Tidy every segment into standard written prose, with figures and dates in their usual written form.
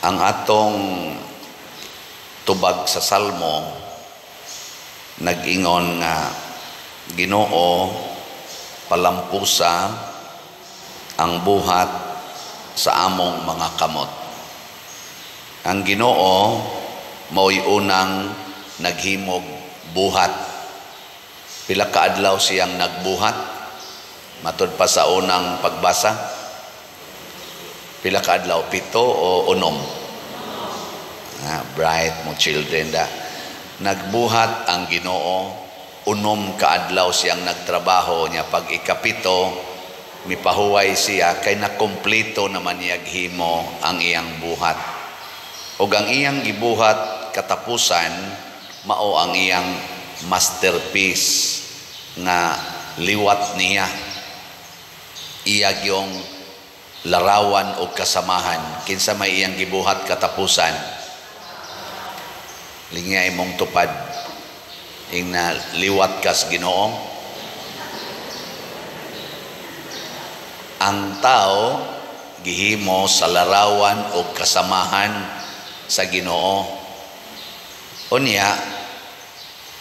Ang atong tubag sa Salmo nag-ingon nga, "Ginoo, palampusa ang buhat sa among mga kamot." Ang Ginoo mao'y unang naghimog buhat. Pila ka adlaw siyang nagbuhat? Matud pa sa unang pagbasa. Pila ka adlaw? 7 o 6? Ah, bright mo children da. Nagbuhat ang Ginoo, 6 ka adlaw siyang nagtrabaho niya. Pag 7, mipahuway siya kay nakumpleto naman niya himo ang iyang buhat. Ug ang iyang gibuhat katapusan mao ang iyang masterpiece nga liwat niya. Iya gyung larawan o kasamahan. Kinsa may iyang gibuhat katapusan? Lingya imong tupad. Ing na liwat kas Ginoo. Ang tao gihimo sa larawan o kasamahan sa Ginoo. Unya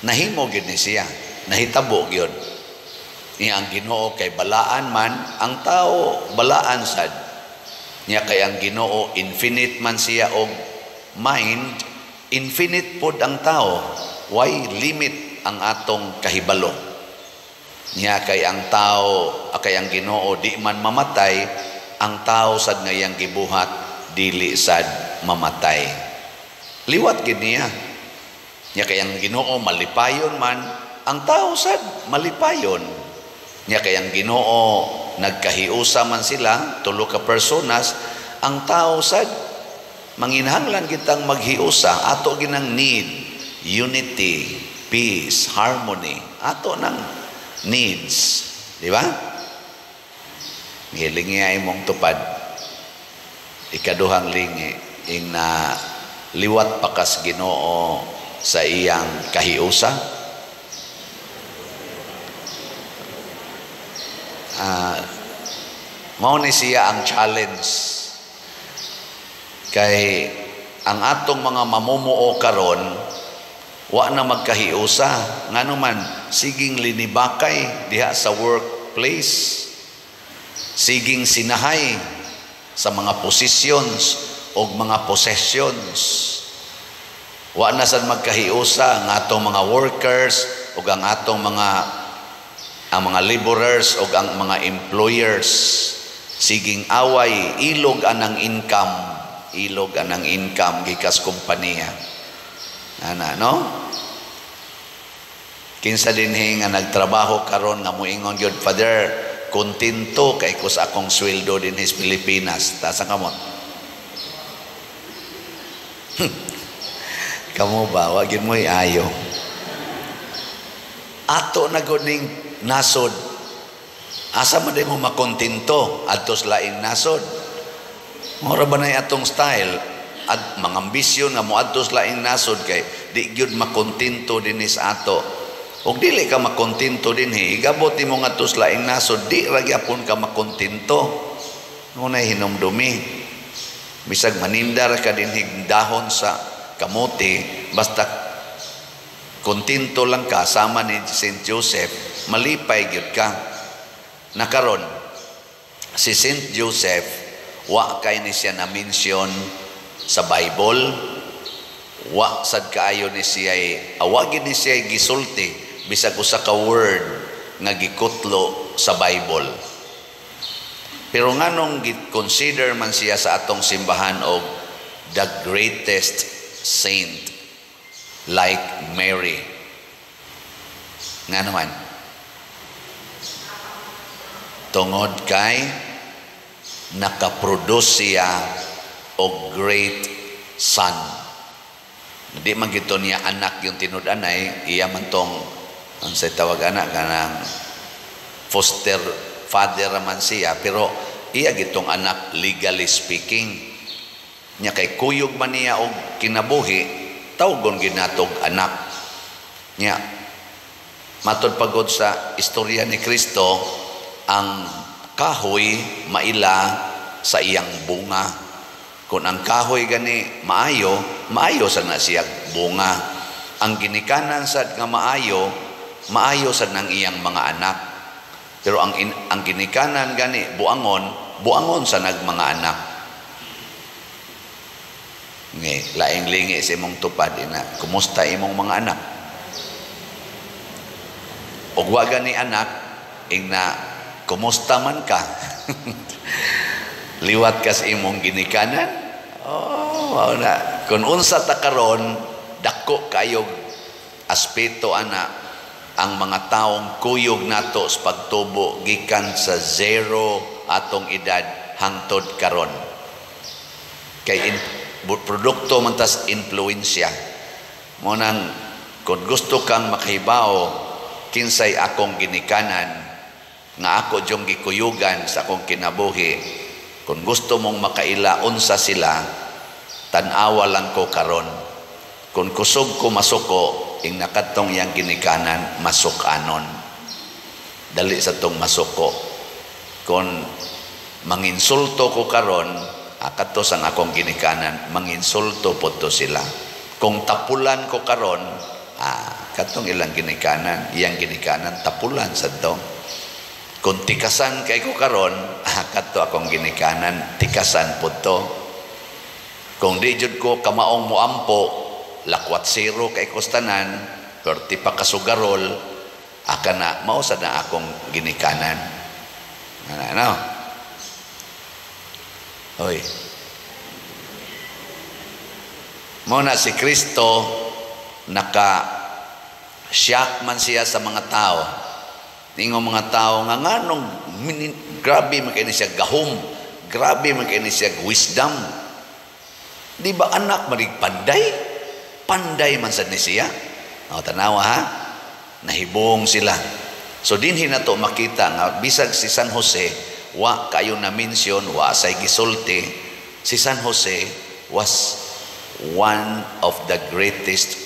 nahimo gyud ni siya, nahitabo gyud. Niya ang Ginoo kay balaan man, ang tao balaan sad. Niya kay ang Ginoo infinite man siya og mind, infinite pod ang tao. Why limit ang atong kahibalo? Niya kay ang tao, kay ang Ginoo di man mamatay, ang tao sad nga iyang gibuhat dili sad mamatay. Liwat gid niya. Niya kay ang Ginoo malipayon man, ang tao sad malipayon. Niya kay ang Ginoo nagkahiusa man sila, tulo ka personas, ang tao sad manginahanglan kitang maghiusa, ato ginang need unity, peace, harmony, ato nang needs, di ba? Gilingi ay mong tupad. Ikaduhang lingi ing na liwat pakas Ginoo sa iyang kahiusa. Mao ni siya ang challenge kay ang atong mga mamumuo karon wa na magkahiusa, ngano man siging linibakay diha sa workplace, siging sinahay sa mga positions og mga possessions. Wa na sad magkahiusa ang atong mga workers ug ang atong mga laborers o ang mga employers. Siging away, ilog anang income, ilog anang income gikas kompanya. Ana, no? Kinsa dinhi nga nagtrabaho karon nga moingon gyud, "Father, kontento kay ko sa akong sweldo dinhi sa Pilipinas"? Taas ang kamot. Kamo ba, wa gyud mo'y ayo. Ato na gud ning nasod. Asa man di mo makontento adtos laing nasod? Mora ba nay atong style? At mga ambisyon nga moadtos laing nasod kay di gyud makontento dinhi sa ato. Ug dili ka makontento dinhi, igabot nimo ngadto sa laing nasod, di ra gyapon ka makontento. Ngunay hinumdumi. Bisag maninda ra ka dinhi dahon sa kamote, basta kontento lang ka sama ni Saint Joseph, malipay gyud ka. Nakaron si Saint Joseph wa kay ni siya na mention sa Bible, wa sad kaayo ni siya, awa gid ni siya gisulti bisag usa ka word nga gikutlo sa Bible. Pero nganong gi-consider man siya sa atong simbahan og the greatest saint like Mary? Nga naman, tungod kay nakaproduce siya og great son. Di man gito niya anak yung tinud-anay, iya man tong ang sa tawag anak kanang foster father man siya, pero iya gitong anak legally speaking. Nya kay kuyog man niya og kinabuhi, tawgon ginatog anak. Nya matod pagod sa istorya ni Kristo, ang kahoy maila sa iyang bunga. Kung ang kahoy gani maayo, maayo sad na siya bunga. Ang ginikanan sad nga maayo, maayo sad nang iyang mga anak. Pero ang ginikanan gani buangon, buangon sa nag mga anak. Nge, laing lingi sa imong tupad ina. Kumusta imong mga anak? Og wa gani anak, ingna kumusta man ka? Liwat ka sa imong ginikanan? Oh, mao na. Kung unsa ta karon, dako kayo aspeto ana ang mga taong kuyog nato sa pagtubo gikan sa 0 atong edad hangtod karon. Kay produkto man tas influensya. Mo nang kung gusto kang makahibaw kinsay akong ginikanan nga ako jung gikuyugan sa akong kinabuhi, kung gusto mong makaila unsa sila, tan-awa lang ko karon. Kung kusog ko masuko, ing nakatong iyang ginikanan masukanon. Dali sa tong masuko. Kung manginsulto ko karon, akadto sang akong ginikanan manginsulto po to sila. Kung tapulan ko karon, katong ilang ginikanan, iyang ginikanan tapulan sa to. Kung tikasan kay ko karon, kadto akong ginikanan tikasan po to. Kung di jud ko kamaong moampo, lakwat zero kay kostanan, perti pa kasugarol, aka na mao sad na akong ginikanan. Ano, ano? Oy. Mao na si Kristo naka shock man siya sa mga tao. Ningo mga tao nga nganong grabe man kay ni siya gahom, grabe man kay ni siya wisdom. Di ba anak marig panday? Panday man sad ni siya. O, tanawa ha? Nahibong sila. So dinhi nato makita nga bisag si San Jose wa kayo na mention, wa say gisulti, si San Jose was one of the greatest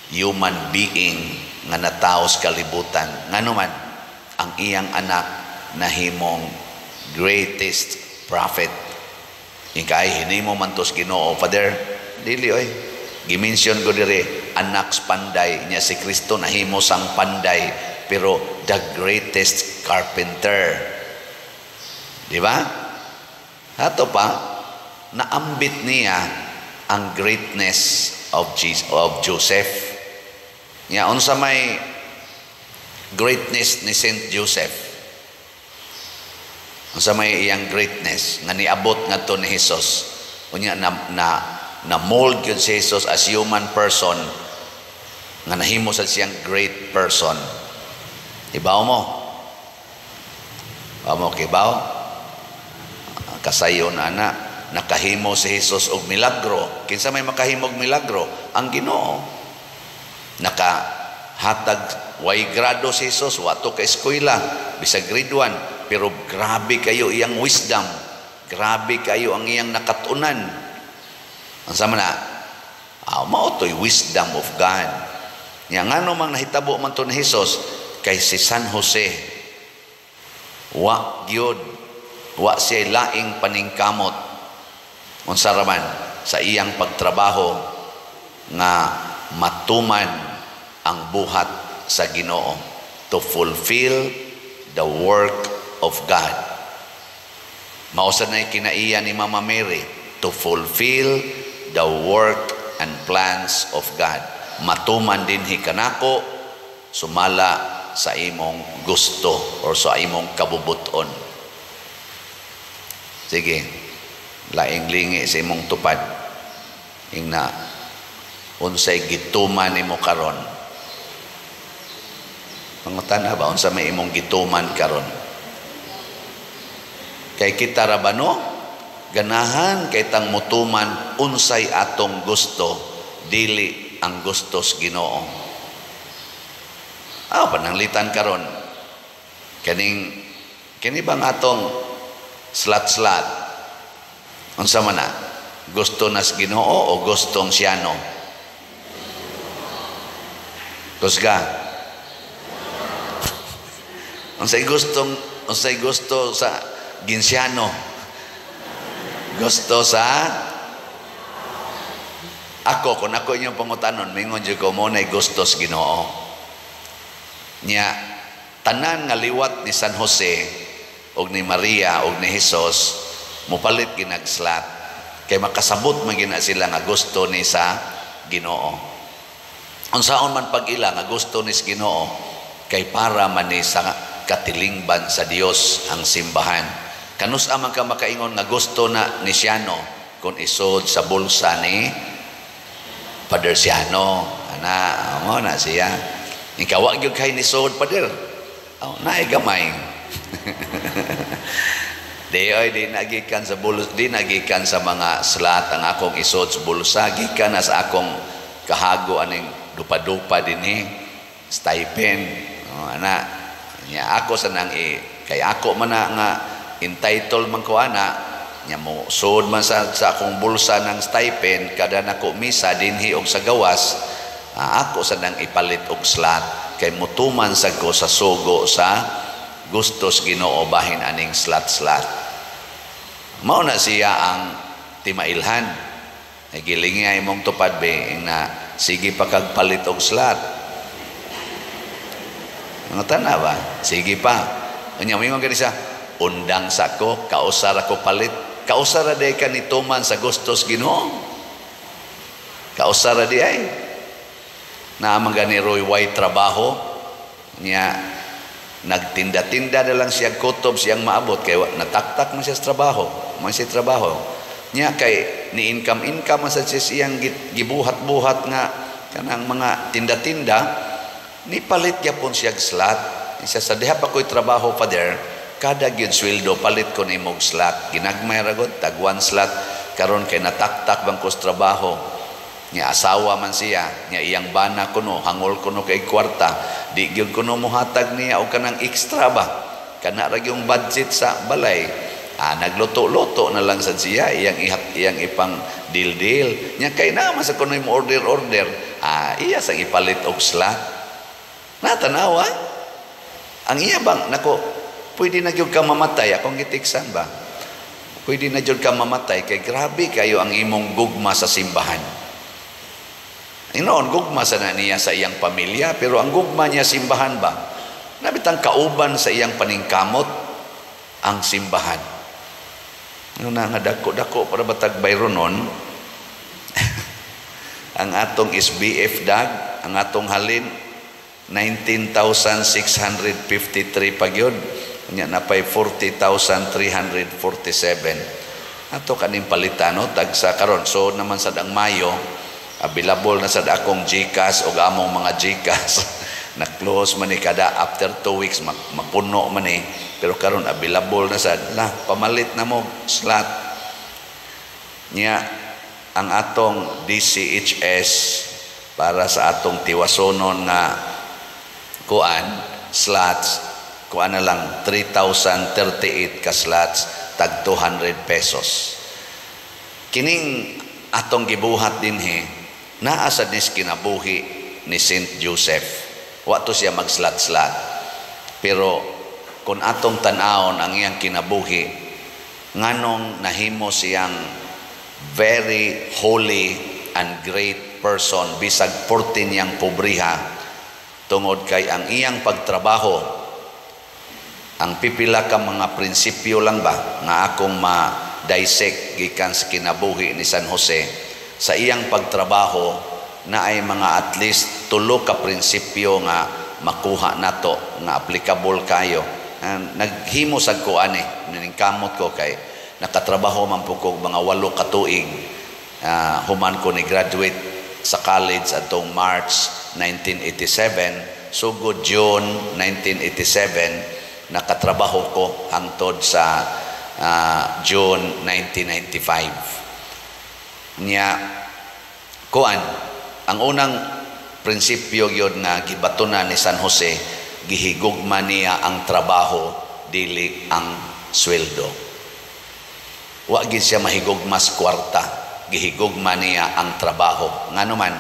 human being nga natawo sa kalibutan. Ngano man ang iyang anak nahimong greatest prophet. Ikay hinimo man tos Ginoo, Father, dili oy. Gimension ko dire anak sa panday niya si Kristo nahimo sang panday, pero the greatest carpenter. Di ba? Ato pa naambit niya ang greatness of Jesus, of Joseph. Nya unsa may greatness ni Saint Joseph? Unsa may iyang greatness nga niabot ngadto ni Jesus? Unya na mold gyud si Jesus as human person nga nahimo sad siyang great person. Ibaw mo? Ibaw mo kibaw? Kasayon ana, nakahimo si Jesus og milagro. Kinsa may makahimo og milagro? Ang Ginoo. Nakahatag way grado si Jesus, wa to ka eskwela, bisag grade 1, pero grabe kayo iyang wisdom. Grabe kayo ang iyang nakatunan. Ang sama na, mao to'y wisdom of God. Nya ngano mang nahitabo man to ni Jesus kay si San Jose wa gyud, wa siya laing paningkamot unsa ra man sa iyang pagtrabaho nga matuman ang buhat sa Ginoo, to fulfill the work of God. Mao sad nay kinaiya ni Mama Mary, to fulfill the work and plans of God. Matuman dinhi kanako sumala sa imong gusto or sa imong kabubuton. Sige, laing lingi sa imong tupad. Ingna unsay gituman nimo karon? Pangutana ba unsa may imong gituman karon? Kay kita ra ba no? Ganahan kay tang mutuman unsay atong gusto, dili ang gusto sa Ginoo. Pananglitan karon. Kaning kini bang atong slat-slat? Unsa man na? Gusto nas Ginoo o gustong siyano? Kusga. Unsay gusto sa Ginsiano? Gusto sa Ako, kung ako inyong pangutanon, mingon jud ko, mao na'y gusto sa Ginoo. Nya, tanan nga liwat ni San Jose og ni Maria og ni Jesus mupalit gyud og slot kay makasabot man gyud na sila nga gusto ni sa Ginoo. Unsaon man pag-ila nga gusto ni sa Ginoo, kay para man ni sa katilingban sa Dios ang simbahan. Kanus-a man ka makaingon nga gusto na ni Siano kung isod sa bulsa ni Father Siano? Ana, mo na siya. Ikaw, wa gyud kay ni sod, Father. Oh, naay gamay. Di oy, di nagikan sa bulsa, di nagikan sa mga slot ang akong isod sa bulsa, gikan na sa akong kahago aning dupa-dupa dinhi, stipend. Oh, ana. Nya ako sa nang i kay ako man na nga entitled man ko ana, nya mo sud man sa akong bulsa ng stipend kada nako misa dinhi og sa gawas, ako sa nang ipalit og slot kay mutuman sa ko sa sugo sa gustos Ginoo bahin aning slot-slot. Mao na siya ang timailhan. Ay gilingi ay mong tupad be na sige pa kag palit og slot. Mga tana ba? Sige pa. Unya moingon gani siya, undang sa ko, kausar ako palit. Kausar ra day ka nituman sa gustos Ginoo. Kausar ra di ay. Naa man gani roy way trabaho niya, nagtinda-tinda na lang siya kutob siyang maabot kay nataktak man siya sa trabaho, man siya trabaho niya, kay ni income income man sa siya siyang gibuhat-buhat nga kanang mga tinda-tinda, ni palit gyapon siya slot. Siya sa diha pa ko'y trabaho, Father, kada gyud sweldo palit ko nimog slot, ginagmay ra gud, tag one slot. Karon kay nataktak bang ko sa trabaho niya, asawa man siya niya, iyang bana kuno hangol kuno kay kwarta, di gyud kuno mohatag niya og kanang extra ba, kana ra gyung budget sa balay. Nagluto-luto na lang sad siya, iyang ihat, iyang ipang deal-deal niya, kay na man sa kuno mo order order, iya sang ipalit og slot. Natanawa ang iya bang nako, pwede na gyud ka mamatay, akong gitiksan ba, pwede na gyud ka mamatay kay grabe kayo ang imong gugma sa simbahan. Inoon, gugma sa na niya sa iyang pamilya, pero ang gugma niya simbahan ba? Nabitang kauban sa iyang paningkamot ang simbahan. Ano na nga dako-dako para batag bayronon ang atong SBF dag, ang atong halin 19,653 pa gyud. Nya napay 40,347. Ato kaning palitano tagsa karon. So naman sad ang Mayo, available na sad akong GCash o among mga GCash. Na-close man ni kada after 2 weeks, mapuno man ni. Pero karon available na sad. La, pamalit na mo slot. Nya ang atong DCHS para sa atong tiwasonon nga kuan slots, kuan na lang, 3,038 ka slots, tag 200 pesos. Kining atong gibuhat dinhi, naa sad ni kinabuhi ni Saint Joseph. Wa to siya mag-slot-slot, pero kung atong tan-awon ang iyang kinabuhi, nganong nahimo siyang very holy and great person bisag 14 niyang pobriha, tungod kay ang iyang pagtrabaho, ang pipila ka mga prinsipyo lang ba nga akong ma-dissect gikan sa kinabuhi ni San Jose sa iyang pagtrabaho, na ay mga at least tulo ka prinsipyo nga makuha nato nga applicable kayo. Naghimo sad ko ani, naningkamot ko kay nakatrabaho man po ko mga 8 ka tuig human ko ni graduate sa college atong March 1987, sugod June 1987 nakatrabaho ko hangtod sa June 1995 niya. Kuan, ang unang prinsipyo gyud nga gibatunan ni San Jose, gihigugma niya ang trabaho, dili ang sweldo. Wa gid siya mahigugma sa kwarta, gihigugma niya ang trabaho. Ngano man,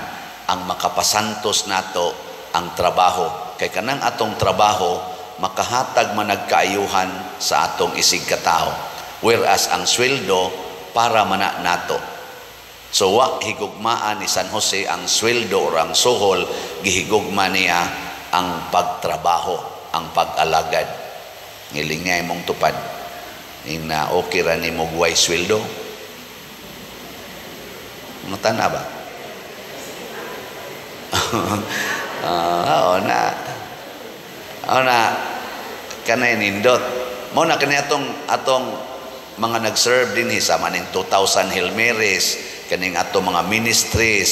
ang makapasantos nato ang trabaho, kay kanang atong trabaho makahatag man nagkaayuhan sa atong isig katao, whereas ang sweldo para man na nato. So wa higugmaan ni San Jose ang sweldo or ang suhol, gihigugma niya ang pagtrabaho, ang pag-alagad. Ngilingay mong tupad. Ina okay ra nimo guway sweldo. Mga tana ba? Oo na. Oo na kanay nindot. Mo na kani atong atong mga nag-serve dinhi sa maning 2000 Hail Marys, kaning atong mga ministries,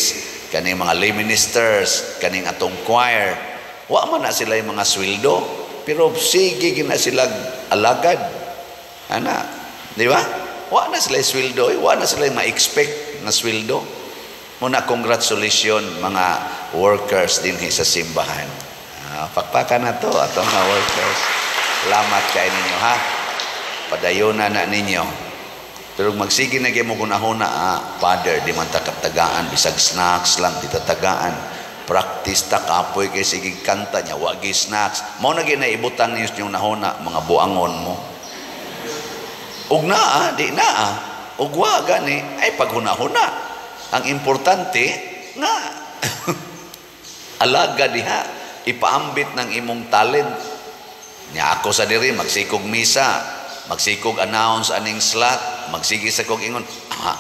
kaning mga lay ministers, kaning atong choir. Wa man na sila yung mga sweldo, pero sige gina sila alagad. Ana, di ba? Wa na sila sweldo, eh, wa na sila ma-expect na sweldo. Muna, congratulations mga workers dinhi sa simbahan. Pakpakan na to atong mga workers. Salamat kay ninyo, ha. Padayona na ninyo. Pero magsige na mo gunahona, "Father, di man takatagaan, bisag snacks lang, di tatagaan. Practice ta kapoy kay sige kanta niya, wagi snacks." Mao na gyud na ibutang ninyo yung nahona, mga buangon mo. Ug naa, di naa. Ug wa gani, ay paghuna-huna. Ang importante nga alaga diha, ipaambit ng imong talent. Nya ako sa diri magsikog misa, magsikog announce aning slot, magsige sa kog ingon,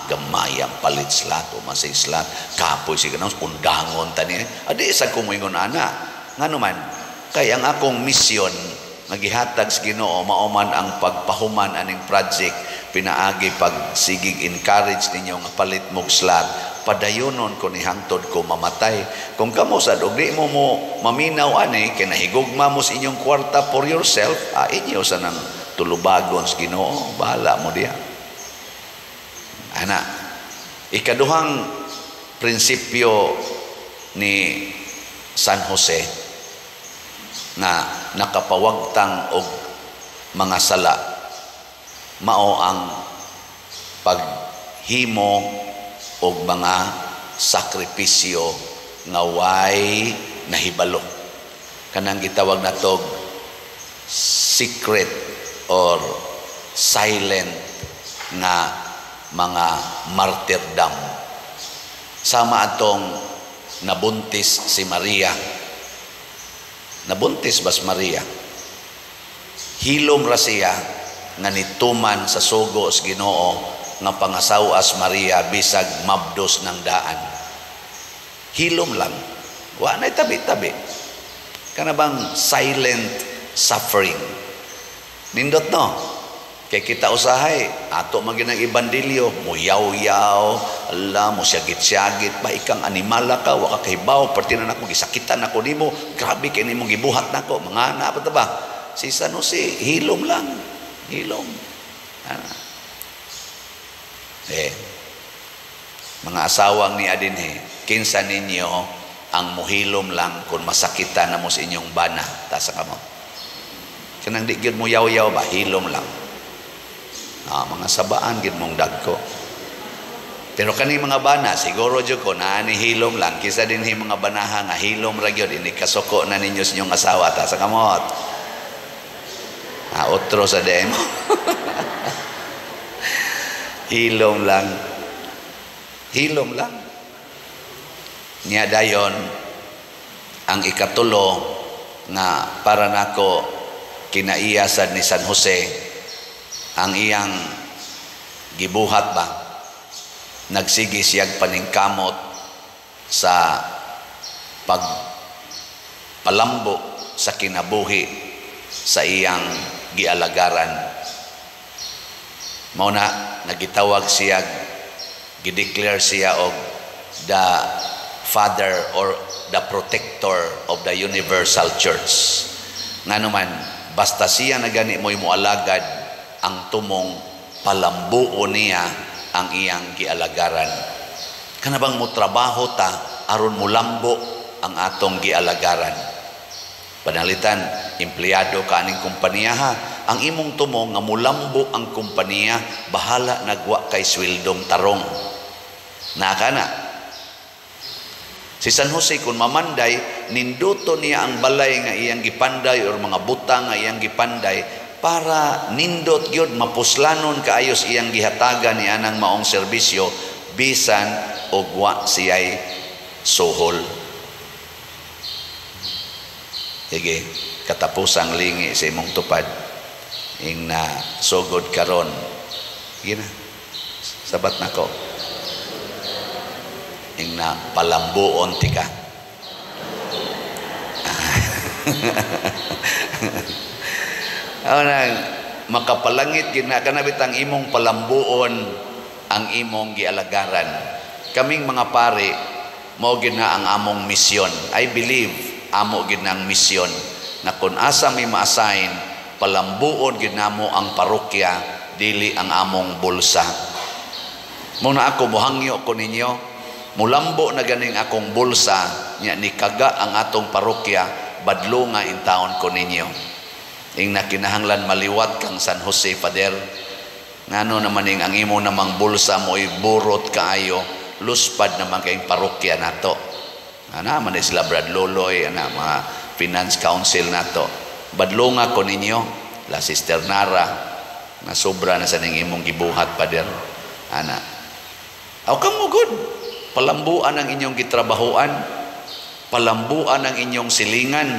"Gamay ang palit slot o masay slot, kapoy sige announce, undangon tani." Adi sa ko moingon ana. Ngano man, kay ang akong misyon nga gihatag sa Ginoo mao man ang pagpahuman aning project pinaagi pag sigig encourage ninyo nga palit mog slot. Padayonon ko ni hangtod ko mamatay. Kung kamo sad og di mo mo maminaw ani kay nahigugma mo sa inyong kwarta for yourself, inyo sa nang tulubagon sa Ginoo, bahala mo diha. Ana, ikaduhang prinsipyo ni San Jose nga nakapawagtang og mga sala mao ang paghimo og mga sakripisyo nga way nahibalo, kanang gitawag natog secret or silent nga mga martyrdom, sama atong nabuntis si Maria. Nabuntis bas Maria, hilom ra siya nga nituman sa sugo sa Ginoo nga pangasawas Maria bisag mabdos ng daan. Hilom lang, wa na tabi-tabi, kana bang silent suffering. Nindot, no? Kay kita usahay ato maginang ebanghelyo, muyaw-yaw, ala mo siyagit-siyagit ba, "Ikang animala ka, wa ka kahibaw, perti na nako gisakitan nako nimo, grabe kay nimo gibuhat nako," mga ana pa ta ba. Si San Jose, hilom lang, hilom. Ana. Eh, mga asawang ni adinhe, kinsa ninyo ang muhilom lang kung masakitan na mo sa inyong bana? Tasa ka mo. Kanang di gyud mo yaw-yaw ba, hilom lang. Mga sabaan gyud mong dagko. Pero kani mga bana, siguro jud ko naa ni hilom lang. Kisa din mga banaha nga hilom ra gyud ini kasuko na ninyo sa inyong asawa? Ta sa kamot. Otro sa demo. Hilom lang. Hilom lang. Nya dayon ang ikatulo nga para nako kinaiyasan ni San Jose, ang iyang gibuhat ba, nagsige siyag paningkamot sa pagpalambo sa kinabuhi sa iyang gialagaran. Mao na nagitawag siya, gideclare siya og the father or the protector of the universal church. Ngano man, basta siya na gani mo'y moalagad, ang tumong palambuo niya ang iyang gialagaran. Kana bang mo trabaho ta aron mulambo ang atong gialagaran. Panalitan, empleyado ka aning kompanya ha, ang imong tumong nga mulambo ang kompanya, bahala nagwa kay sweldong tarong. Naka na. Si San Jose kung mamanday, ninduto niya ang balay nga iyang gipanday or mga butang nga iyang gipanday para nindot gyud mapuslanon kaayos iyang gihatagan ni anang maong serbisyo. bisan og wa siya'y suhol. Sige, katapusang lingi sa imong tupad ing na sugod karon. Sige na, sabat nako. Ing na palambuon tika. Aw na makapalangit gid na kanabit ang imong palambuon ang imong gialagaran. Kaming mga pare, mao gid na ang among misyon. I believe amo gid na ang misyon na kung asa may ma-assign, palambuon gid namo ang parokya, dili ang among bulsa. Muna ako mohangyo ko ninyo, mulambo na ganing akong bulsa nya ni kaga ang atong parokya, badlo nga intawon ko ninyo. Ing nakinahanglan maliwat kang San Jose, Father. Ngano naman ing ang imo namang bulsa mo burot kaayo, luspad naman kayong parokya nato. Ana man sila Brad Loloy, ana mga finance council nato. Badlo nga ko ninyo, la Sister Nara, na sobra na sa ning imong gibuhat, Father. Ana. Aw kamo good. Palambuan ang inyong gitrabahoan. Palambuan ang inyong silingan.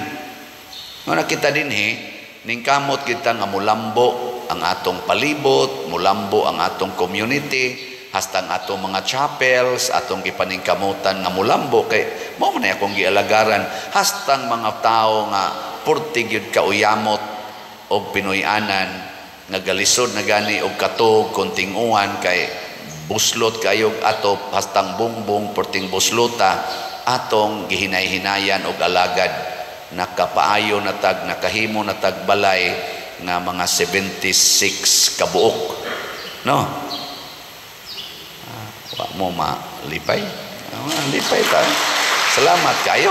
Nga kita dinhi, ningkamot kita nga mulambo ang atong palibot, mulambo ang atong community, hasta ang atong mga chapels, atong gipaningkamutan nga mulambo kay mao man akong gialagaran, hastang mga tawo nga purti gyud kauyamot og Pinoy-anan nga galisod na gani og katog kon tinguan kay buslot kayog atop, hastang bungbong purting buslota, atong gihinay-hinayan og alagad. Nakapaayo na tag, nakahimo na tag balay nga mga 76 kabuok, no? Wa mo malipay. Lipay ta. Salamat kayo.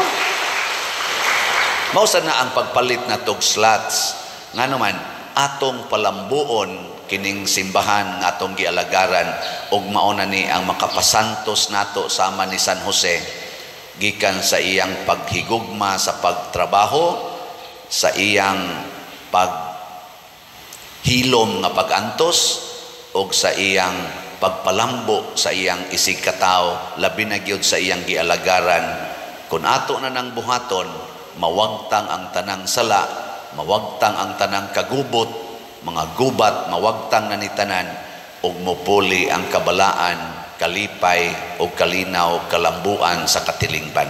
Mao sa na ang pagpalit na tog slots. Ngano man atong palambuon kining simbahan nga atong gialagaran ug mao na ni ang makapasantos nato sama ni San Jose gikan sa iyang paghigugma sa pagtrabaho, sa iyang paghilom nga pagantos ug sa iyang pagpalambo sa iyang isig katawo, labi na gyud sa iyang gialagaran. Kun ato na nang buhaton, mawagtang ang tanang sala, mawagtang ang tanang kagubot, mga gubat, mawagtang na ni tanan, ug mupuli ang kabalaan, kalipay ug kalinaw, kalambuan sa katilingban.